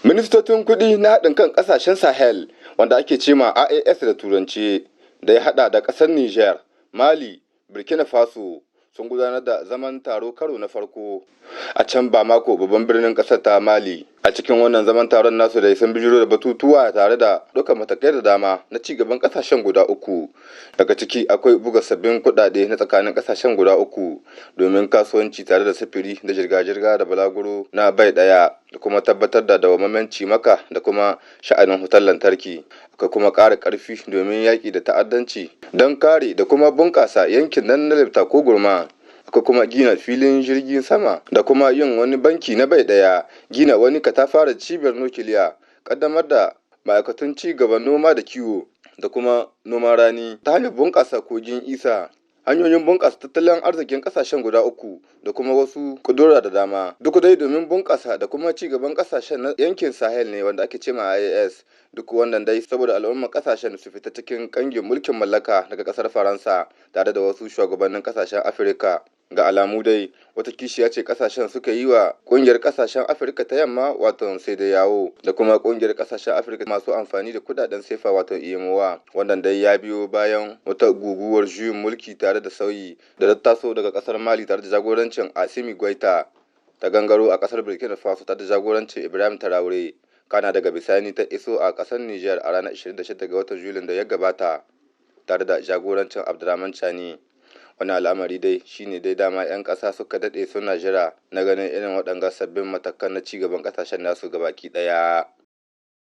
Ministocin kuɗi na haɗin kan ƙasashen Sahel, wanda ake cema AES da Turanci, da ya haɗa da ƙasar Niger, Mali, Burkina Faso, sun gudanar da zaman taro karo na farko a can Bamako, babban birnin ƙasar ta Mali. A cikin wannan zaman taron nasu da sun bijiro da batutuwa tare da ɗaukar matakai da dama na ci gaban ƙasashen guda uku. Daga ciki akwai buga sabbin kuɗaɗe na tsakanin ƙasashen guda uku domin kasuwanci tare da sufuri da jirga-jirga da balaguro na bai ɗaya, da kuma tabbatar da dawwammamen cimaka da kuma sha'anin wutar lantarki. Akwai kuma ƙara ƙarfi domin yaƙi da ta'addanci don kare da kuma bunƙasa yankin nan na Lipta ko Gurma. Akwai kuma gina filin jirgin sama da kuma yin wani banki na bai ɗaya, gina wani katafaren cibiyar nukiliya, ƙaddamar da ma'aikatun ci gaban noma da kiwo da kuma noman rani ta hanyar bunƙasa kogin Isa, hanyoyin bunƙasa tattalin arzikin ƙasashen guda uku, da kuma wasu ƙudura da dama, duk dai domin bunƙasa da kuma ci gaban ƙasashen na yankin Sahel ne wanda ake cema IAS. Duk wannan dai saboda al'ummar ƙasashen su fita cikin ƙangin mulkin mallaka daga ƙasar Faransa tare da wasu shugabannin ƙasashen Afirka. Ga alamu dai wata kishiya ce kasashen suka yi wa kungiyar kasashen Afirka ta Yamma, wato yawo, da kuma kungiyar kasashen Afirka masu amfani da kudaden sefa, wato UEMOA. Wannan dai ya biyo bayan wata guguwar juyin mulki tare da sauyi da ta taso daga kasar Mali tare da jagorancin Assimi Goita, ta gangaro a kasar Burkina Faso tare da jagorancin Ibrahim Traore, kana daga bisani ta iso a kasar Niger a ranar 26 ga watan Julin da ya gabata tare da jagorancin Abdurrahman Chani. Wani al'amari dai shine dai dama 'yan ƙasa suka daɗe suna jira na ganin irin waɗanga sabbin matakan na cigaban ƙasashen nasu gabaki ɗaya.